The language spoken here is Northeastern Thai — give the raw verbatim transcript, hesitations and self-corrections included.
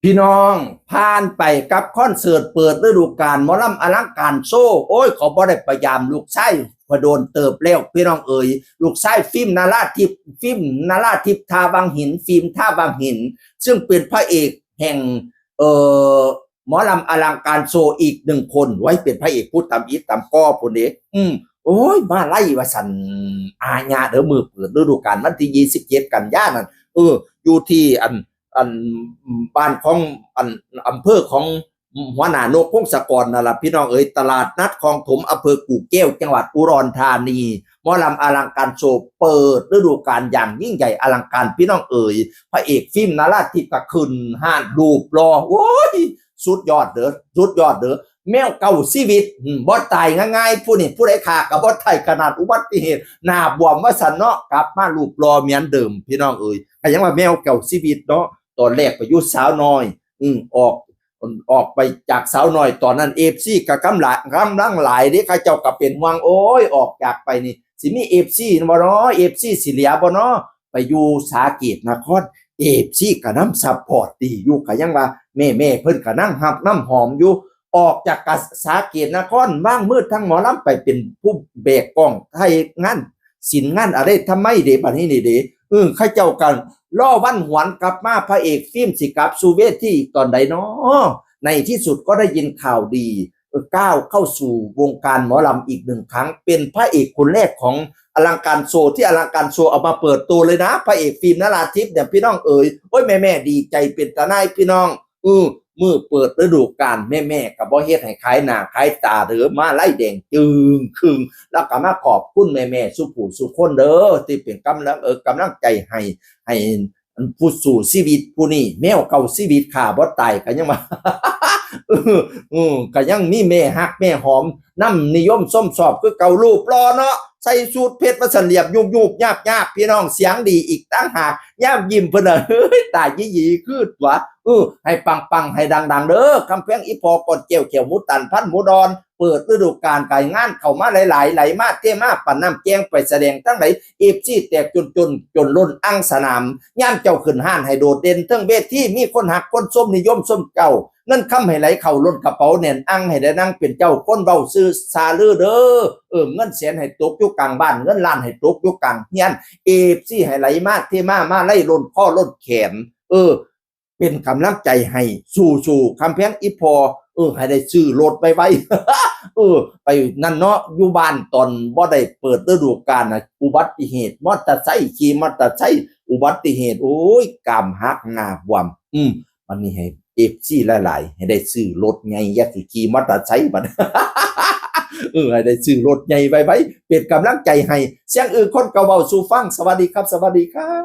พี่น้อง ผ่านไปกับคอนเสิร์ตเปิดฤดูกาลหมอลำอลังการโชว์ โอ้ย ขอบ่ได้ไปยามลูกชายพอโดนเติบแล้ว พี่น้องเอ๋ย ลูกชายฟิล์มนาราทิพย์ ฟิล์มนาราทิพย์ท่าวังหิน ฟิล์มท่าวังหิน ซึ่งเป็นพระเอกแห่ง เอ่อ หมอลำอลังการโชว์อีกหนึ่งคน ไว้เป็นพระเอกผู้ตำอิดตำกอผู้นี้ อืม โอ้ย มาไล่ว่าสัน อาญาเด้อ มือเปิดฤดูกาลวันที่ยี่สิบเจ็ดกันยานั่น เออ อยู่ที่อัน อัน บ้านของ อัน อำเภอของหัวหน้านกพงศกรนั่นล่ะ พี่น้องเอ๋ย ตลาดนัดคลองถม อำเภอกู่แก้ว จังหวัดอุดรธานี หมอลำอลังการโชว์เปิดฤดูกาลอย่างยิ่งใหญ่อลังการ พี่น้องเอ๋ย พระเอกฟิล์มนาราทิพย์ก็ขึ้นห้านรูปหล่อ โอ้ย สุดยอดเด้อ สุดยอดเด้อ แมวเก่าชีวิต อืม บ่ตายง่ายๆ ผู้นี่ ผู้ใดฆ่าก็บ่ตาย ขนาดอุบัติเหตุ หน้าบวมว่าสันเนาะ กลับมารูปหล่อเหมือนเดิม พี่น้องเอ๋ย ก็ยังว่าแมวเก่าชีวิตเนาะ ตอนแรกไปอยู่สาวน้อย อืม ออก ออกไปจากสาวน้อย ตอนนั้น เอฟซี ก็กำลัง กำลังหลายเด้ เขาเจ้าก็เป็นห่วง โอ้ย ออกจากไปนี่ สิมี เอฟซี บ่เนาะ เอฟซี สิเหลือบ่เนาะ ไปอยู่สาเกตนคร เอฟซี ก็นำซัพพอร์ตดีอยู่ ก็ยังว่าแม่ๆ เพิ่นก็นั่งฮักนำหอมอยู่ ออกจากกะสาเกตนคร ว่างมืดทั้งหมอลำไปเป็นผู้แบกกองไทยงานศิลป์งานอะไรทำไมเด้ บัดนี้นี่เด้ เออ เขาเจ้ากันรอวันหวนกลับมา พระเอกฟิล์มสิกลับสู่เวทีอีกตอนใดน้อ ในที่สุดก็ได้ยินข่าวดี เออ ก้าวเข้าสู่วงการหมอลำอีกหนึ่งครั้ง เป็นพระเอกคนแรกของอลังการโชว์ ที่อลังการโชว์เอามาเปิดตัวเลยนะ พระเอกฟิล์มนาราทิพย์เนี่ย พี่น้องเอ๋ย โอ้ย แม่ๆ ดีใจเป็นตาหน้าย พี่น้อง เออ มือเปิดฤดูกาล แม่ๆ ก็บ่เฮ็ดให้ขายหน้าขายตาเด้อ มาลัยแดงจึ่งครึ่ง แล้วก็มาขอบคุณแม่ๆ สุผู้สุคนเด้อ ที่เป็นกำลัง เออ กำลังใจให้ ให้ผู้สู้ชีวิตผู้นี้ แมวเก่าชีวิตฆ่าบ่ตาย ก็ยังว่า เออ เออ ก็ยังมีแม่ฮักแม่หอมนำนิยมชมชอบคือเก่า รูปหล่อเนาะ ใส่สูทเพชรว่าสันเหลียบยุบๆ ยาบๆ พี่น้อง เสียงดีอีกต่างหาก ยามยิ้มเพิ่นน่ะ เฮ้ย ตายยี่หยีคือตัว เออ ให้ปังๆ ให้ดังๆ เด้อ คำแพงอีพอก่อนแก้ว แก้วหมูตัน พันหมูดอน เปิดฤดูกาล กายงานเข้ามาหลายๆ ไหลมาเทมา ปานน้ำแกงไปแสดงทั้งหลาย เอฟซี แตกจนๆ จนล้นอังสนาม ยามเจ้าขึ้นห้านให้โดดเด่นเทิงเวที มีคนฮักคนชมนิยมชมเจ้า เงินคำให้ไหลเข้าล้นกระเป๋าแน่นอัง ให้ได้นั่งเป็นเจ้าคนเว้าซื่อสาลือเด้อ เออ เงินแสนให้ตกอยู่กลางบ้าน เงินล้านให้ตกอยู่กลางเฮือน เอฟซี ให้ไหลมาเทมา มาไล่ล้นคอล้นแขน เออ เป็นกำลังใจให้ สู้ๆ คำแพงอีพอ เออ ให้ได้ซื้อรถไวๆ เออ ไปนั่นเนาะ อยู่บ้านตอนบ่ได้เปิดฤดูกาลน่ะ อุบัติเหตุ มอเตอร์ไซค์ ขี่มอเตอร์ไซค์ อุบัติเหตุ โอ้ย กรามหักหน้าบวม อืม วันนี้ให้ เอฟซี หลายๆ ให้ได้ซื้อรถใหญ่ อย่าสิขี่มอเตอร์ไซค์บัด เออ ให้ได้ซื้อรถใหญ่ไวๆ เป็นกำลังใจให้ เสียงอื่นคนก็เว้าสู่ฟัง สวัสดีครับ สวัสดีครับ